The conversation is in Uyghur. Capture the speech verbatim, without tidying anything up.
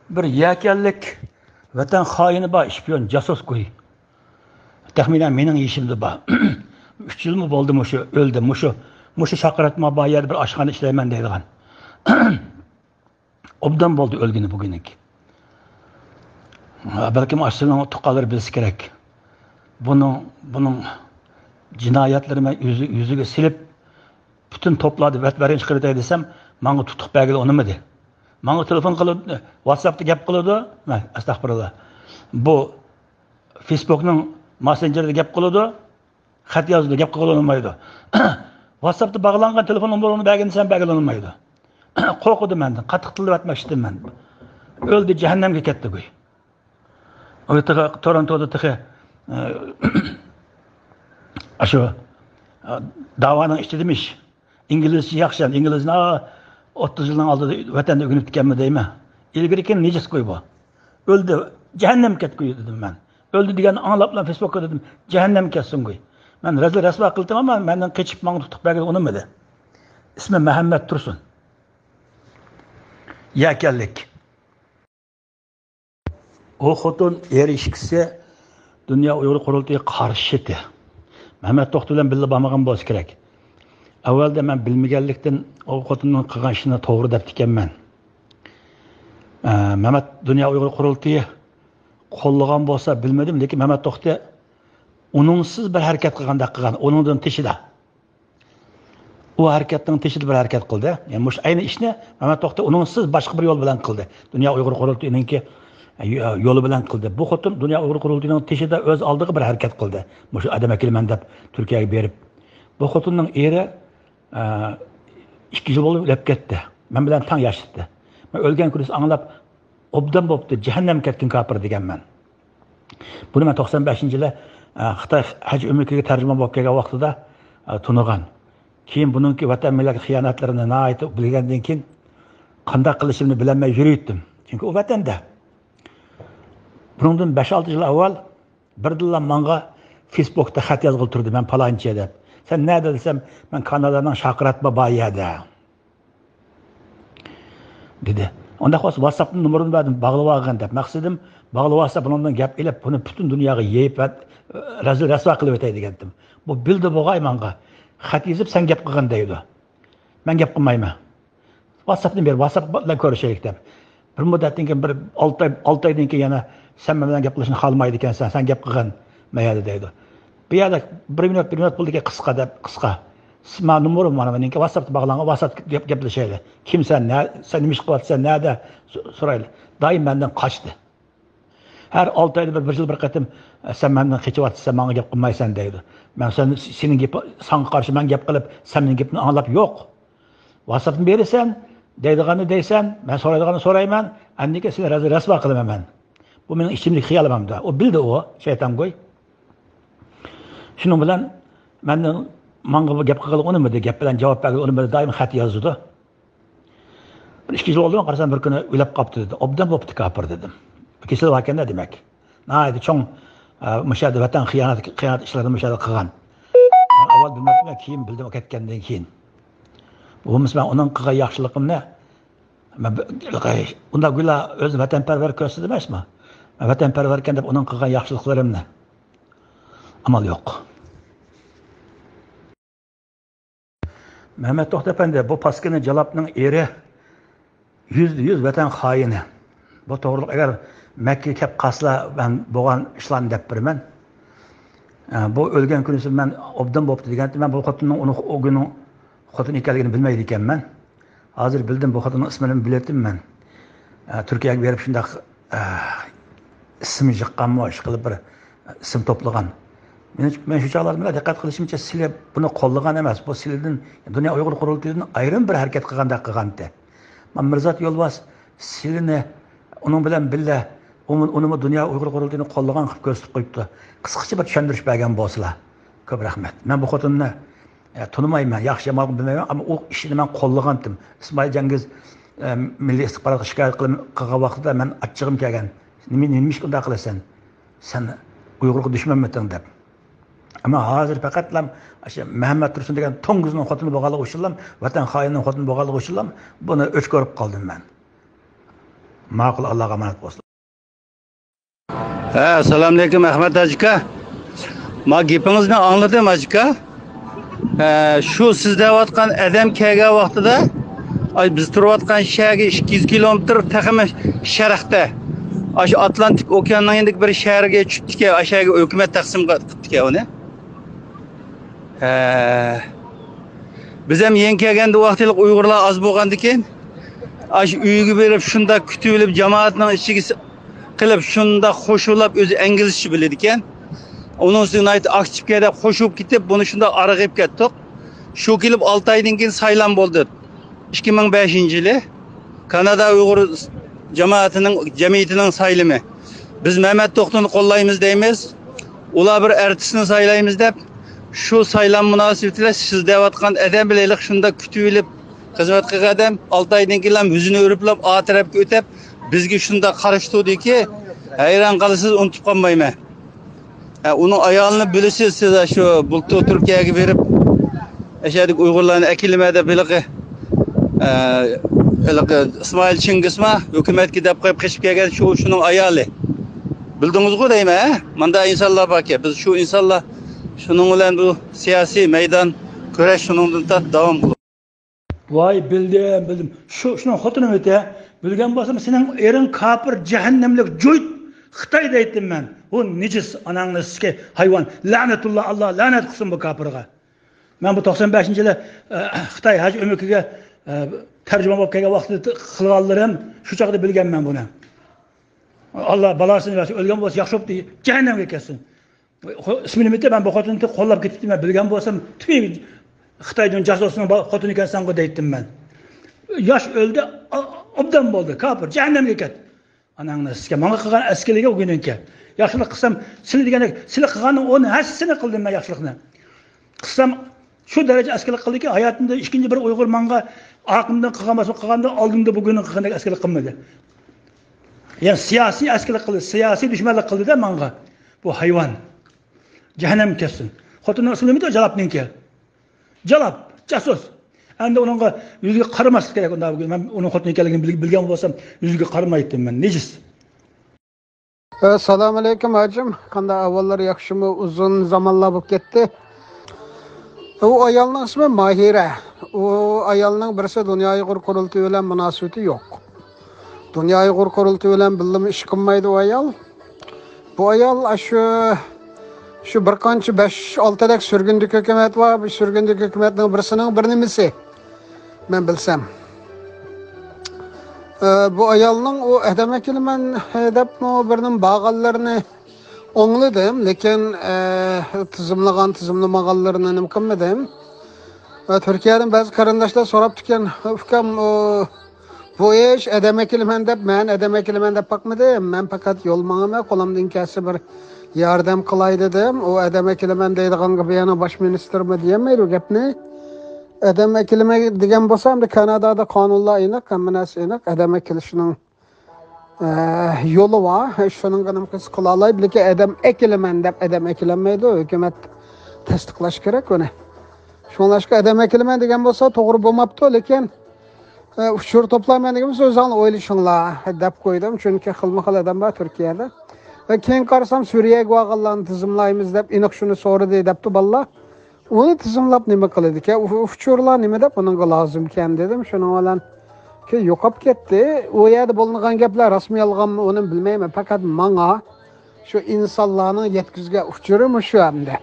بىر يەكەنلىك ۋەتەن خائىنى بار، شپىيون، جاسۇس گۇي. تەخمىنەن مېنىڭ يېشىمدا بار. ئۈچ يىلمۇ بولدى مۇشۇ، ئۆلدى مۇشۇ. مۇشۇ شاقىراتما بار يەردە بىر ئاشخانا ئىشلەيمەن دەيدىغان. ئوبدان بولدى ئۆلگىنى بۈگۈنكى. بەلكىم ئاشۇنىڭ تۇغقانلىرى بىلسە كېرەك. بۇنىڭ، بۇنىڭ جىنايەتلىرىنى مەن يۈزى، يۈزىگە سېلىپ، پۈتۈن توپلاردا ۋەت-، ۋەرىم چىقىرىۋېتەي دېسەم، ماڭا تۇتۇق بەرگىلى ئۇنىمىدى. ماڭا تېلېفون قىلىپ، ۋاتساپتا گەپ قىلىدۇ. مە، ئەستەغپۇرۇللا. بۇ فېيسبۇكنىڭ ماسسېنجېرىدا گەپ قىلىدۇ. خەت يازىدۇ، گەپ قىلغىلى ئۇنىمايدۇ. ۋاتساپتا باغلانغان تېلېفون نومۇرىنى بەرگىن دېسەم، بەرگىلى ئۇنىمايدۇ. قورقىدۇ مەندىن، قاتتىق تىللىۋەتمەكچىدىم مەن. ئۆلدى، جەھەننەمگە كەتتى گۇي. ئۇ تېخى تورونتودا تېخى، ئە، ئاشۇ، ئە، داۋانىڭ ئىچىدىمىش. ئىنگلىزچە ياخشى، ئىنگلىزنى، ئا، ئوتتۇز يىلنىڭ ئالدىدا ۋەتەندە ئۆگىنىپتىكەنمەن دەيمەن. ئىلگىرىكى نىجىس گۇي بۇ. ئۆلدى، جەھەننەمگە كەتكۈي دېدىم مەن. ئۆلدى دېگەننى ئاڭلاپلا فېيسبۇكقا دېدىم، جەھەننەمگە كەتسۇنگۇي. مەن رەزىل رەسۋا قىلدىم، ئەمما مەندىن قېچىپ ماڭا تۇتۇق بەرگىلى ئۇنىمىدى. ئىسمى مەھەممەت تۇرسۇن. يەكەنلىك. ئۇ خوتۇن، ئېرى ئىككىسى دۇنيا ئۇيغۇر قۇرۇلتىيىغا قارشى ئىدى. مەمەت توختى بىلەن بىللە بارمىغان بولسا كېرەك. ئەۋۋەلدە مەن بىلمىگەنلىكتىن ئۇ خوتۇننىڭ قىلغان ئىشىنى توغرا دەپتىكەنمەن. ئە، مەمەت دۇنيا ئۇيغۇر قۇرۇلتىيى قوللىغان بولسا بىلمىدىم، لېكىن مەمەت توختى ئۇنىڭسىز بىر ھەرىكەت قىلغاندەك قىلغان، ئۇنىڭدىن تېشىدا. ئۇ ھەرىكەتنىڭ تېشىدا بىر ھەرىكەت قىلدى. يەنى مۇشۇ ئەينى ئىشنى مەمەت توختى ئۇنىڭسىز باشقا بىر يول بىلەن قىلدى. دۇنيا ئۇيغۇر قۇرۇلتىيىنىڭكى يولى بىلەن قىلدى. بۇ خوتۇن دۇنيا ئۇيغۇر قۇرۇلتىيىنىڭ تېشىدا ئۆز ئالدىغا بىر ھەرىكەت قىلدى. مۇشۇ ئادەم ئەكېلىمەن دەپ تۈركىيەگە بېرىپ. بۇ خوتۇننىڭ ئېرى، ئە، ئىككى يىل بولۇپ ئۆلۈپ كەتتى. مەن بىلەن تەڭ ياشىتتى. مەن ئۆلگەن كۈنى ئاڭلاپ، ئوبدان بوپتۇ، جەھەننەمگە كەتكىن كاپىر دېگەنمەن. بۇنى مەن توقسان بەشىنچى يىلى، ئە، خىتاي ھەج ئۆمرىگە تەرجىمان بولۇپ كەلگەن ۋاقتىدا، ئە، تونۇغان. كېيىن بۇنىڭكى ۋەتەن مىللەتكە خىيانەتلىرىنى ناھايىتى بىلگەندىن كېيىن، قانداق قىلىشىمنى بىلەلمەي يۈرۈيتتىم. چۈنكى ئۇ ۋەتەندە. بۇنىڭدىن بەش-ئالتە يىل ئاۋۋال بىردىنلا ماڭا فېيسبۇكتا خەت يازغىلى تۇردى، مەن پالانچى دەپ. سەن نەدە دېسەم، مەن كانادانىڭ شاقىراتما بار يەردە. دېدى. ئۇنداق بولسا ۋاتساپتىن نومۇرىنى بەردىم، باغلىۋالغىن دەپ. مەقسىتىم، باغلىۋالسا بۇنىڭدىن گەپ ئېلىپ، بۇنى پۈتۈن دۇنياغا يېيىپ، رەزىل رەسۋا قىلىۋېتەي دېگەنتىم. بۇ بىلدى بوغاي ماڭا. خەت يېزىپ، سەن گەپ قىلغىن دەيدۇ. مەن گەپ قىلمايمەن. ۋاتساپتىن بېرىپ، ۋاتساپ بىلەن كۆرۈشەيلىك دەپ. بىر مۇددەتتىن كېيىن، بىر ئالتە ئاي، ئالتە ئايدىن كېيىن يەنە، سەن مەن بىلەن گەپ قىلىشنى خالىمايدىكەنسەن، سەن گەپ قىلغىن مەيەردە دەيدۇ. بۇ يەردە بىر مىنۇت، بىر مىنۇت بولدىكەن، قىسقا دەپ، قىسقا. ما نومۇرۇم مانا مېنىڭكى، ۋاتساپتا باغلانغان، ۋاتساپتا گەپ-، گەپلىشەيلى. كىمسەن، نە، سەن نېمە ئىش قىلىۋاتىسەن، نەدە، سو-، سورايلى. دائىم مەندىن قاچتى. ھەر ئالتە ئايدا بىر، بىر يىل بىر قېتىم، سەن مەندىن قېچىۋاتىسەن، ماڭا گەپ قىلمايسەن دەيدۇ. مەن سەن، سېنىڭ گېپى، ساڭا قارشى مەن گەپ قىلىپ، سەن مېنىڭ گېپىمنى ئاڭلاپ يوق. ۋاتساپنى بېرىسەن، دەيدىغاننى دەيسەن، مەن سورايدىغاننى سورايمەن، ئاندىن كېيىن سېنى رەزىل رەسۋا قىلىمەن مەن. بۇ مېنىڭ ئىچىمدىكى خىيالىم ئەمدى. ئۇ بىلدى ئۇ، شەيتانگوي. شۇنىڭ بىلەن مەندىن ماڭا بۇ گەپ قىلغىلى ئۇنىمىدى، گەپ بىلەن جاۋاب بەرگىلى ئۇنىمىدى، دائىم خەت يازىدۇ. بىر ئىككى يىل بولدىمۇ قارىسام، بىر كۈنى ئۆلۈپ قاپتۇ دېدى. ئوبدان بوپتۇ كاپىر دېدىم. كېسىلى باركەن-دە دېمەك. ناھايىتى چوڭ، ئە، مۇشۇ يەردە ۋەتەن خىيانەت، خىيانەت ئىشلىرىنى مۇشۇ يەردە قىلغان. مەن ئاۋۋال بىلمەپتىمەن، كېيىن بىلدىم ئۇ كەتكەندىن كېيىن. بولمىسا مەن ئۇنىڭ قىلغان ياخشىلىقىمنى، مەن بىر، ئۇنداق گويا ئۆزىنى ۋەتەنپەرۋەر كۆرسىتىدۇ ئەمەسمۇ؟ مەن ۋەتەنپەرۋەركەن دەپ ئۇنىڭ قىلغان ياخشىلىقلىرىمنى. ئامال يوق. مەمەت توختى ئەپەندى، بۇ پاسكىنا جالاپنىڭ ئېرى يۈزدە يۈز ۋەتەن خائىنى. بۇ توغرىلىق ئەگەر مەككىگە كەپ قالسىلا، مەن بولغان ئىشلارنى دەپ بېرىمەن. ئە، بۇ ئۆلگەن كۈنىسى مەن ئوبدان بوپتۇ دېگەنتىم، مەن بۇ خوتۇننىڭ ئۇنى، ئۇ گۇينىڭ خوتۇن ئىكەنلىكىنى بىلمەيدىكەنمەن. ھازىر بىلدىم، بۇ خوتۇننىڭ ئىسمىنى بىلەتتىم مەن. ئە، تۈركىيەگە بېرىپ شۇنداق، ئە، ئىسىم يىغقانمۇ، ئىشقىلىپ بىر ئىسىم توپلىغان. مېنىڭ، مەن شۇ چاغلاردا دىققەت قىلىشىمچە، سىلى بۇنى قوللىغان ئەمەس، بۇ سىلىدىن، دۇنيا ئۇيغۇر قۇرۇلتىيىدىن ئايرىم بىر ھەرىكەت قىلغاندەك قىلغانتى. مانا مىرزات يولۋاس سىلىنى، ئۇنىڭ بىلەن بىللە، ئۇمۇ-، ئۇنىمۇ دۇنيا ئۇيغۇر قۇرۇلتىيىنى قوللىغان قىلىپ كۆرسىتىپ قويۇپتۇ. قىسقىچە بىر چۈشەندۈرۈش بەرگەن بولسىلا. كۆپ رەھمەت. مەن بۇ خوتۇننى، ئە، تونۇمايمەن، ياخشى يامانلىقىنى بىلمەيمەن، ئەمما ئۇ ئىشىنى مەن قوللىغانتىم. ئىسمائىل جەڭگىز، ئە، مىللىي ئىستىخباراتقا شىكايەت قىلىم-، قىلغان ۋاقتىدا مەن ئاچچىقىم كەلگەن. نېمە، نېمىشقا ئۇنداق قىلىسەن؟ سەن ئۇيغۇرغا دۈشمەنمىتىڭ دەپ. ئەمما ھازىر پەقەتلا ئاشۇ مەھەممەت تۇرسۇن دېگەن توڭگۇزنىڭ خوتۇنى بولغانلىقى ئۈچۈنلا، ۋەتەن خائىنىنىڭ خوتۇنى بولغانلىقى ئۈچۈنلا بۇنى ئۆچ كۆرۈپ قالدىم مەن. ماقۇل، ئاللاغا ئامانەت بولسۇن. ھە، ئەسسالامۇئەلەيكۇم، ئەخمەت ھاجىكا. ما گېپىڭىزنى ئاڭلىدىم، ھاجىكا. ھە، شۇ سىز دەۋاتقان ئادەم كەلگەن ۋاقتىدا، ئاي، بىز تۇرۇۋاتقان شەھەرگە ئىككى يۈز كىلومېتىر تېخىمۇ شەرقتە، ئاشۇ ئاتلانتىك ئوكياننىڭ يېنىدىكى بىر شەھەرگە چۈشتىكەن، ئاشۇ يەرگە ھۆكۈمەت تەقسىم قىپتىكەن ئۇنى. ھە. بىز ھەم يېڭى كەلگەندە ۋاقتىلىق ئۇيغۇرلار ئاز بولغاندىكىن، ئاشۇ ئۆيگە بېرىپ شۇنداق كۈتۈۋېلىپ، جامائەتنىڭ ئىچىگە س-، قىلىپ، شۇنداق خوشۇللاپ، ئۆزى ئىنگلىزچە بىلىدىكەن. ئۇنىڭ ئۈستىگە ناھايىتى ئاكتىپكەن دەپ قوشۇلۇپ كېتىپ، بۇنى شۇنداق ئارىغا ئېلىپ كەتتۇق. شۇ كېلىپ ئالتە ئايدىن كېيىن سايلام بولدى. ئىككى مىڭ بەشىنچى يىلى كانادا ئۇيغۇر جامائىتىنىڭ، جەمئىيىتىنىڭ سايلىمى. بىز مەمەت توختىنى قوللايمىز دەيمىز. ئۇلار بىر ئارتىسنى سايلايمىز دەپ، شۇ سايلام مۇناسىۋىتى بىلەن سىز دەۋاتقان ئادەم بىلەن ھېلىقى شۇنداق كۈتۈۋېلىپ خىزمەت قىلغان ئادەم، ئالتە ئايدىن كېيىن ھۆزىنى ئۆرۈپلەپ، ئا تەرەپكە ئۆتۈپ، بىزگە شۇنداق قارشى تۇردىكى، ھەيران قالىسىز، ئۇنتۇپ قالمايمەن. ھە، ئۇنىڭ ئايالىنى بىلىسىز، سىز شۇ بۇلتۇر تۈركىيەگە بېرىپ، ئەشەدىكى ئۇيغۇرلارنى ئەكېلىمەن دەپ ھېلىقى، ئە، ھېلىقى ئىسمائىل چىڭگىزما ھۆكۈمەتكە دەپ قويۇپ قېچىپ كەلگەن شۇ، شۇنىڭ ئايالى. بىلدىڭىزغۇ دەيمەن، ھە؟ ماندا ئىنسانلار باركەن. بىز شۇ ئىنسانلار، شۇنىڭ بىلەن بۇ سىياسىي مەيدان كۈرەش شۇنىڭدىن تارتىپ داۋام قىلىدۇ. ۋاي، بىلدىم، بىلدىم. شۇ، شۇنىڭ خوتۇنى ئۆتە. بىلگەن بولسام، سېنىڭ ئېرىڭ كاپىر، جەھەننەملىك جۇيت، خىتاي دەيتتىم مەن. ئۇ نىجىس، ئاناڭنى سىكى ھايۋان. لەنەتۇللا، ئاللا لەنەت قىلسۇن بۇ كاپىرغا. مەن بۇ توقسان بەشىنچى يىلى، ئە، خىتاي ھەج ئۆمىكىگە، ئە، تەرجىمان بولۇپ كەلگەن ۋاقتىدا قىلغانلىرىم، شۇ چاغدا بىلگەنمەن بۇنى. ئاللا بالاسىنى بەرسۇن، ئۆلگەن بولسا ياخشى بوپتۇ، جەھەننەمگە كەتسۇن. خو-، ئىسمىنى ئېيتىپ، مەن بۇ خوتۇننى قوللاپ كېتىپتىمەن، بىلگەن بولسام، تۈي، خىتاينىڭ جاسۇسىنىڭ با-، خوتۇنى ئىكەنسەنغۇ دەيتتىم مەن. ياش ئۆلدى، ئا-، ئوبدان بولدى، كاپىر، جەھەننەمگە كەت. ئاناڭنى سىكە، ماڭا قىلغان ئەسكىلىكى ئۇ كۈنۈڭكى. ياخشىلىق قىلسام، سىلى دېگەندەك، سىلى قىلغاننىڭ ئون ھەسسىسىنى قىلدىم مەن ياخشىلىقنى. قىلسام، شۇ دەرىجە ئەسكىلىك قىلدىكى، ھاياتىمدا ئىككىنچى بىر ئۇيغۇر ماڭا ئارقىمدىن قىلغان بولسا قىلغاندا، ئالدىمدا بۇ كۈنى قىلغاندەك ئەسكىلىك قىلمىدى. يەنى سىياسىي ئەسكىلىك قىلدى، سىياسىي دۈشمەنلىك قىلدى-دە ماڭا. بۇ ھايۋان. جەھەننەمگە كەتسۇن. خوتۇننىڭ ئىسمى نېمىدى جالاپنىڭكى؟ جالاپ، جاسۇس. ئەمدى ئۇنىڭغا يۈزىگە قارىماسلىق كېرەك ئۇنداق. مەن ئۇنىڭ خوتۇنى ئىكەنلىكىنى بىل-، بىلگەن بولسام، يۈزىگە قارىمايتتىم مەن، نىجىس. ئەسسالامۇئەلەيكۇم ھاجىم. قانداق ئەھۋاللار، ياخشىمۇ؟ ئۇزۇن زامانلار بولۇپ كەتتى. ئۇ ئايالنىڭ ئىسمى ماھىرە. ئۇ ئايالنىڭ بىرسى دۇنيا ئۇيغۇر قۇرۇلتىيى بىلەن مۇناسىۋىتى يوق. دۇنيا ئۇيغۇر قۇرۇلتىيى بىلەن بىللىمۇ ئىش قىلمايدۇ ئۇ ئايال. بۇ ئايال ئاشۇ، شۇ بىر قانچە بەش، ئالتىدەك سۈرگۈندىكى ھۆكۈمەت بار. بۇ سۈرگۈندىكى ھۆكۈمەتنىڭ بىرسىنىڭ بىر نېمىسى، مەن بىلسەم. ئە، بۇ ئايالنىڭ ئۇ ئادەم ئەكېلىمەن، ئە، دەپمۇ بىر نېمە بارغانلىرىنى ئاڭلىدىم، لېكىن، ئە، تىزىملىغان، تىزىملىمىغانلىرىنى نېمە قىلمىدىم. ۋە تۈركىيەدىن بەزى قېرىنداشلار سوراپتىكەن، ئۇكام، ئۇ، بۇ ئىش ئادەم ئەكېلىمەن دەپ، مەن ئادەم ئەكېلىمەن دەپ باقمىدىم. مەن پەقەت يول ماڭىمەن، قولۇمدىن كەلسە بىر ياردەم قىلاي دېدىم. ئۇ ئادەم ئەكېلىمەن دەيدىغانغا بۇ يەرنىڭ باش مىنىستىرىمۇ دېيەلمەيدۇ گەپنى. ئادەم ئەكېلىمەن دېگەن بولسا، ئەمدى كانادادا قانۇنلار ئېنىق، ھەممە نەرسە ئېنىق. ئادەم ئەكېلىشنىڭ ئە، يولى بار. شۇنىڭغا نېمە قىلسا قىلالايدۇ. لېكىن ئادەم ئەكېلىمەن دەپ ئادەم ئەكېلەلمەيدۇ. ھۆكۈمەت تەستىقلاش كېرەك ئۇنى. شۇڭلاشقا ئادەم ئەكېلىمەن دېگەن بولسا توغرا بولماپتۇ. لېكىن، ئە، ئۇچۇر توپلايمەن دېگەن بولسا ئۆزۈڭلار ئويلىشىڭلار دەپ قويدۇم. چۈنكى خىلمۇ خىل ئادەم بار تۈركىيەدە. ۋە كېيىن قارىسام سۈرىيەگە بارغانلارنى تىزىملايمىز دەپ ئېنىق شۇنى سورىدى دەپتۇ بالىلار. ئۇنى تىزىملاپ نېمە قىلىدىكەن؟ ئۇ-، ئۇچۇرلار نېمە دەپ ئۇنىڭغا لازىمكەن دېدىم. شۇنىڭ بىلەن كېيىن يوقاپ كەتتى. ئۇ يەردە بولۇنغان گەپلەر راستمۇ يالغانمۇ ئۇنى بىلمەيمەن. پەقەت ماڭا شۇ ئىنسانلارنىڭ يەتكۈزگەن ئۇچۇرى مۇشۇ ئەمدى.